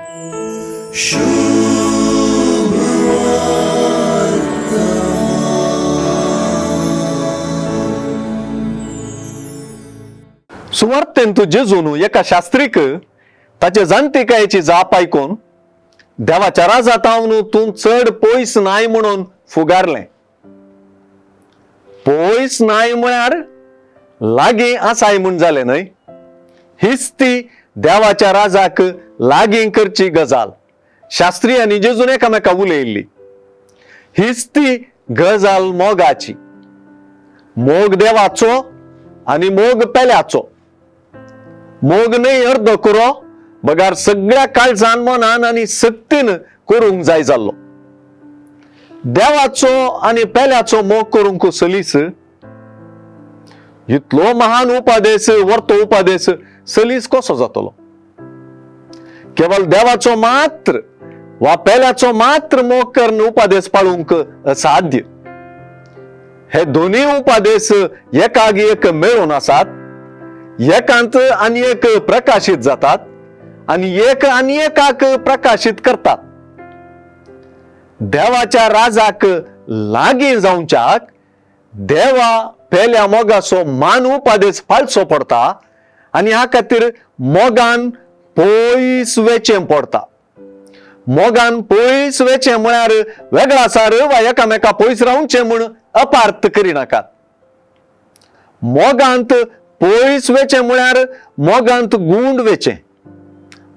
सुवार्तेंत जेजून एका शास्त्रीक ताचे जाणटेकायेची जाप आयकून देवाच्या राजातावन तूं चड पयस नाय म्हणून फुगारलें. पयस नाय म्हळ्यार लागीं आसाय म्हूण जालें न्हय. हीच ती देवाच्या राजाक लागीं करची गजाल शास्त्री आनी जेजून एकामेका उलयल्ली. हीच ती गजाल मोगाची, मोग देवाचो आनी मोग पेल्याचो. मोग न्हय अर्दो कुरो बगार सगळ्या काळजान मनान आनी सक्तीन करूंक जाय जाल्लो. देवाचो आनी पेल्याचो मोग करूंक सलीस इतलो महान उपादेस, वर्तो उपादेस सलीस कसो जातलो? केवल देवाचो मात्र वा पेल्याचो मात्र मोग करून उपादेस पाळूंक असाध्य. हे दोन्ही उपादेस एकाग एक मेळून आसात, एकांत आनी एक प्रकाशीत जातात आनी एक आनी एकाक प्रकाशीत करतात. देवाच्या राजाक लागीं जावच्याक देवा पेल्या मोगाचो मान उपादेस पाळचो पडटा आनी ह्या खातीर मोगान पयस वेचें पडटा. मोगान पयस वेचें म्हळ्यार वेगळासार वा एकामेका पयस रावचें म्हूण अपार्थ करिनाकात. मोगांत पयस वेचें म्हळ्यार मोगांत गूंड वेचें,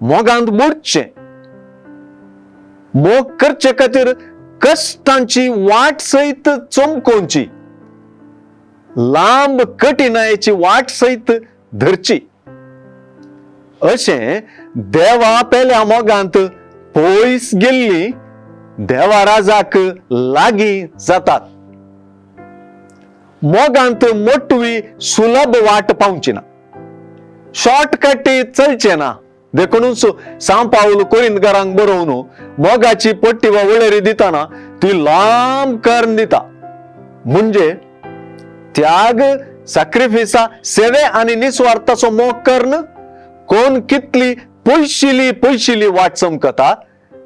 मोगांत बुडचें. मोग करचे खातीर कश्टांची वाट सयत चमकोवची, लांब कठिणायेची वाट सयत धरची. अशें देवा पेल्या मोगांत पयस गेल्ली देवा राजाक लागीं जातात. मोगांत मोटवी सुलभ वाट पावची ना, शॉर्टकट चलचें ना. देखूनच सांव पावल कोरिंदकारांक बरोवन मोगाची पट्टी वा वळेरी दितना ती लांब करून दिता. म्हणजे त्याग, साक्रिफिसा, सेवे आनी निस्वार्थाचो मोग करून कोण कितली पयशिली पयशिली वाट चमकता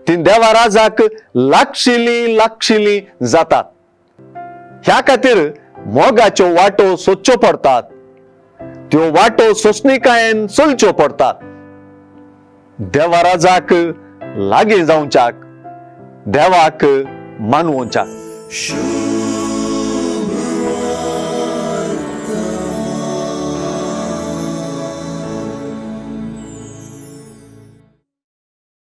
ती देवा राजाक लागशिली लागशिली जातात. ह्या खातीर मोगाच्यो वाटो सोदच्यो पडटात, त्यो वाटो सोंसणिकायेन चलच्यो पडटात. देवा राजाक लागीं जावच्याक, देवाक मानवोवच्याक.